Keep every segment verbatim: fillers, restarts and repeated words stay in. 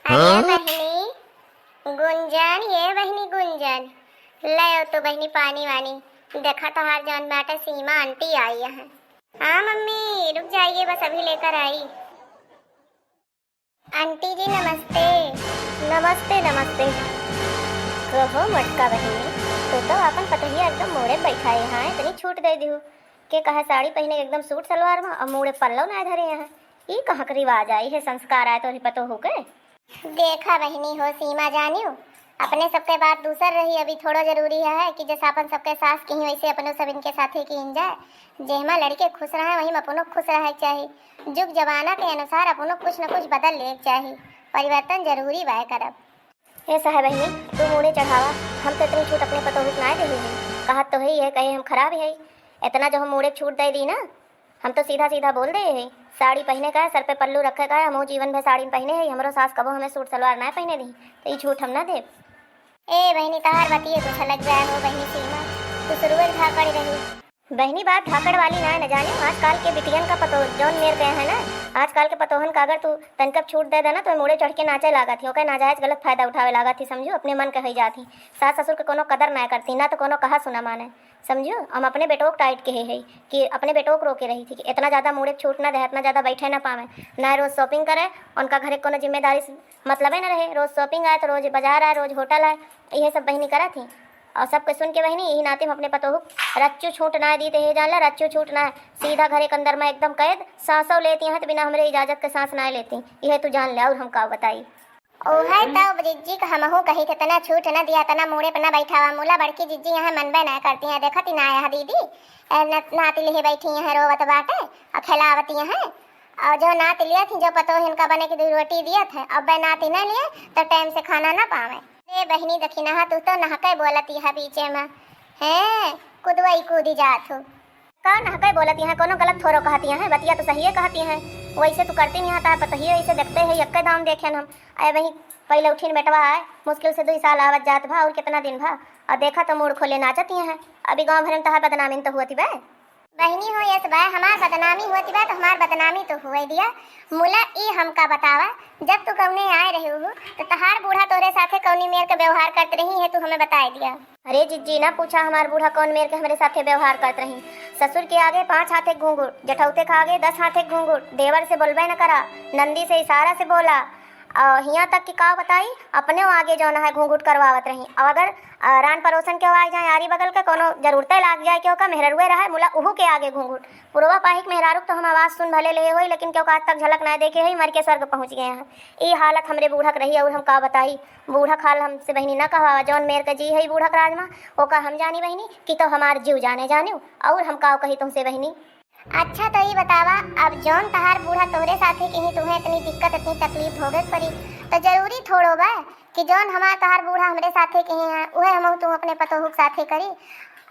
अरे हाँ? बहिनी गुंजन, ये बहिनी गुंजन, ले आओ तो बहिनी पानी वानी। देखा तोहार जौन बाटे सीमा आंटी आई है। हाँ मम्मी, रुक जाइए, बस अभी लेकर आई। आंटी जी नमस्ते। नमस्ते, नमस्ते। कहो मोटका बहिनी, तू तो अपन पतोहिया एकदम मूड़े बैठाए हैं, इतनी छूट दे दिहू। के कहा साड़ी पहने एकदम सूट सलवार में और मूड़े पल्लव ना धरे हैं। ई कहाँ के रिवाज आई है, संस्कार आए तो पतोहू के? देखा बहिनी हो सीमा जानियो, अपने सबके बात दूसर रही। अभी थोड़ो जरूरी है कि जैसे अपन सबके सास की वैसे अपनो सब इनके साथे कीन जाए। जेहमा लड़के खुश रहे वही में अपनो खुश रहे के चाही। जुग जमाना के अनुसार अपनो कुछ न कुछ बदल ले के चाही। परिवर्तन जरूरी बाय करब। ए सहे बहिनी, तू मूड़े चढ़ावा, हम तो इतनी छूट अपने पतोहू के नाय देही है। कहत तो है ये कहे हम खराब है, इतना जो हम मूड़े छूट दे दी ना, हम तो सीधा सीधा बोल दे है। साड़ी पहने का है, सर पे पल्लू रखे का है, हमहू जीवन भर साड़ी में पहने है, हमरो सास कबो हमें सूट सलवार ना पहने दी, तो ई छूट हम ना देब। ए बहिनी, तहार बतिये कुछ अलग बा हो बहिनी सीमा, तू शुरुए धाकड़ रही। बहिनी, बात धाकड़ वाली ना, न जाने आजकल के बिटियन का पतो जौन मेर गए है ना, आजकल के पतोहन का अगर तू तनकब छूट दे देना तो मूड़े चढ़ के नाचे लागत ही, ओकर नाजायज गलत फायदा उठावे लागत ही, समझू, अपने मन के हई जात ही। सास ससुर के कोनो कदर ना करती, ना तो कोनो कहा सुना माने, समझू। हम अपने बेटोक टाइट के है कि अपने बेटोक रोके रही थी कि इतना ज्यादा मूड़े छूट ना दे, इतना ज्यादा बैठे ना पावे, ना रोज शॉपिंग करे, उनका घरे कोनो जिम्मेदारी से मतलबे ना रहे। रोज शॉपिंग आए तो रोज बाजार आए, रोज होटल आए, यह सब बहिनी करा थी। और सबके सुन के बहिनी, यही नाते हम अपने पतोहू रच्चू छूट ना दी, तो ये जान ला, रच्चू छूट ना, सीधा घरे के अंदर में एकदम कैद। सांसों लेती हैं तो बिना हमरे इजाजत के सांस ना लेती, यह तू जान ले। और हम का बताई? ओहे तब जिज्जी का हमहू कही थे, तना छूट न दिया, तना मूड़े पर न बैठावा। मुला बड़की जिज्जी यहाँ मनबे ना करती हैं, देखती ना यहाँ दीदी, ए, न-, नाती लिहे बैठी हैं, रोवत बाटे, और खिलावती हैं। और जो नाती लिया थी, जो पतोह इनका बने की दो रोटी दिया थे, अब बे नाती न लिए, तो टाइम से खाना न पावे। रे बहिनी, देखी ना, तू तो नहके बोलती है बीचे में, हैं, कुदवई कूदी जात हो। का नहके बोलत यहाँ, कोनो गलत थोरो कहत यहाँ, बतिया तो सहिए कहत यहाँ। वैसे तू करती नहीं आता है, पतोहिए ऐसे देखते है, यक्के दाम देखेन हम। अरे वही पहले उठिन बेटवा आए, मुश्किल से दुई साल आवत जात भा, और कितना दिन भा, और देखा तो मूड़ खोले नाचत यहाँ। अभी गाँव भर में तहार बदनामी तो हुआ थी बे। बहिनी हो, यस बा, हमार बदनामी हुआ थी बा, तो हमार बदनामी तो हुए दिया। मुला ई हमका बतावा, जब तू गौने आए रही हू, तो तहार बूढ़ा तोहरे साथे कौनी मेर के व्यवहार करत रही है, तू हमें बताए दिया। अरे जिज्जी, ना पूछा हमार बूढ़ा कौन मेर के हमरे साथे व्यवहार करत रही। ससुर के आगे पाँच हाथे घूंघूट, जेठौते के आगे दस हाथे घूंघूट, देवर से बोलबे न करा, नंदी से इशारा से बोला, और हियाँ तक कि का बताई, अपने आगे जौन है घूंघूट करवावत रही। और अगर, अ, रान परोसन के आवाज जाए, आरी बगल के कोनो जरूरते लाग जाए, क्यों का मेहररुए रहे, मुला उहू के आगे घूंघूट। पुरवा पाही के मेहरारू के तो हम आवाज सुन भले ले होई, लेकिन क्यों का आज तक झलक ना देखे होई, मर के स्वर्ग पहुँच गए हैं। ई हालत हमरे बूढ़ा के रही, और हम का बताई। बूढ़ा खाल हमसे बहिनी ना कहवावा, जौन मेर के जी है बूढ़ा के राज मा, ओका हम जानी बहिनी कि तो हमार जीव जाने जानियो, और हम का कही तुमसे बहिनी। अच्छा तो ई बतावा, अब जौन तहार बूढ़ा तोहरे साथे कहीं तुहें इतनी दिक्कत, इतनी तकलीफ भोगे के पड़ी, तो जरूरी थोड़ो बा कि जौन हमार तहार बूढ़ा हमरे साथे कहीं है, उहे हमहू तू अपने पतोहू के साथे करी।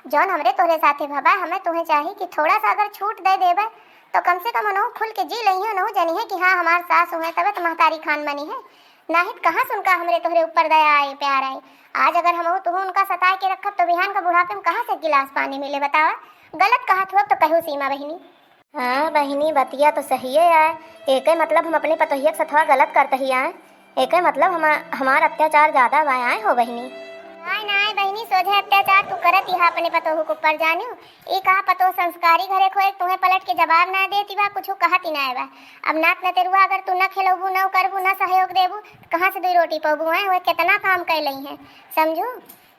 जौन हमरे तोहरे साथे भबा, हमें तुहें चाही कि थोड़ा सा अगर छूट दे देबे, तो कम से कम उनहू खुल के जी लइहें, उनहू जनिहें कि हाँ, हमार सास हुए तबे तो महतारी खान बनी है। नाहीं त कहाँ से उनका हमरे तोहरे ऊपर दया आई, प्यार आई? आज अगर हमहू तुहू उनका सताए के रखब, तो बिहान का बुढ़ापे में कहाँ से एक गिलास पानी मिले, बतावा? गलत कहत हुआ तो कहू सीमा बहिनी। हाँ बहिनी, बतिया तो सहिए आए। एके मतलब हम अपने पतोहिया के सथवा गलत करत ही आए। एके मतलब हमा-, हमार अत्याचार ज्यादा बा आए हो बहिनी। नाय, नाय बहिनी, सोझे अत्याचार तू करत ही अपने पतोहू के ऊपर जानियो। ई कहा पतोह संस्कारी घरे खोए, तुहें पलट के जवाब ना देती बा, कुछ कहत ही ना बा। अब नात नतेरुआ अगर तू ना खेलबू, ना करबू, ना सहयोग देबू, तो कहाँ से दुई रोटी पबू? हैं, वह कितना काम कर लई हैं, समझू?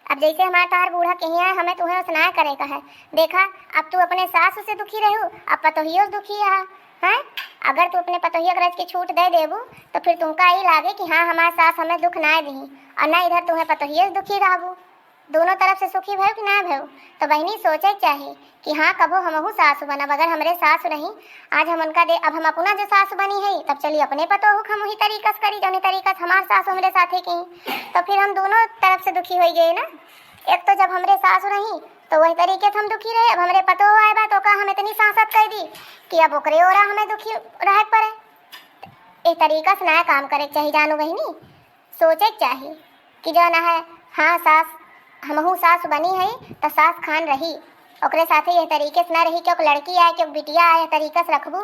अब जैसे हमार तहार बूढ़ा कहिया है, हमें तुहें ओसना करे का है। देखा, अब तू अपने सास से दुखी रहू, अब पतोहियो से दुखी है, हैं? अगर तू अपने पतोहिया के रज के छूट दे देबू, तो फिर तुमका ई लागे कि हाँ, हमार सास हमें दुख ना दी, और ना इधर तुहें पतोहियो से दुखी रहबू। दोनों तरफ से सुखी भयू कि ना भयू? तो बहिनी, सोचे के चाही कि हाँ, कबो हमहू सासु बनब। अगर हमरे सासु रही, आज हम उनका दे, अब हम अपना जो सासु बनी है, तब चली अपने पतोहू के हम वही तरीका से करी, जौने तरीका से हमार सासु हमरे साथे की। तो फिर हम दोनों तरफ से दुखी हो गए ना। एक तो जब हमरे सासु रही, तो वही तरीके से हम दुखी रहे। अब हमरे पतोहू आए बा, तो ओका हम इतनी सांसत कर दी कि अब ओकरे ओरा हमें दुखी रहे के पड़े। ए तरीका से नया काम करे के चाही, जानू बहिनी। सोचे के चाही कि जौन है, हाँ, सास, हमहू सास बनी है, तो सास खान रही, ओकरे साथे यह तरीके से ना रही कि ओकर लड़की आए, कि ओकर बिटिया आए, यह तरीका से रखबू,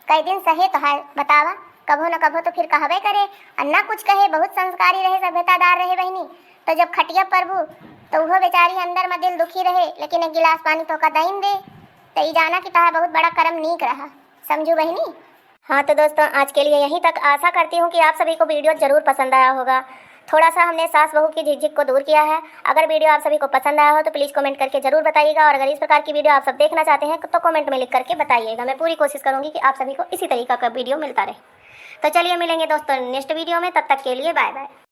कई दिन सहे तो है, बतावा। कभो न कभो तो फिर कहबे करे, और ना कुछ कहे, बहुत संस्कारी रहे, सभ्यतादार रहे बहिनी। तो जब खटिया परबू, तो उहो बेचारी अंदर में दिल दुखी रहे, लेकिन एक गिलास पानी तोहका दइन दे, तो ई जाना कि तोहार बहुत बड़ा कर्म नीक रहा, समझू बहिनी। हाँ तो दोस्तों, आज के लिए यहीं तक। आशा करती हूँ कि आप सभी को वीडियो जरूर पसंद आया होगा। थोड़ा सा हमने सास बहू की झिझक को दूर किया है। अगर वीडियो आप सभी को पसंद आया हो तो प्लीज कमेंट करके जरूर बताइएगा, और अगर इस प्रकार की वीडियो आप सब देखना चाहते हैं तो कमेंट में लिख करके बताइएगा। मैं पूरी कोशिश करूँगी कि आप सभी को इसी तरीका का वीडियो मिलता रहे। तो चलिए मिलेंगे दोस्तों नेक्स्ट वीडियो में, तब तक के लिए बाय बाय।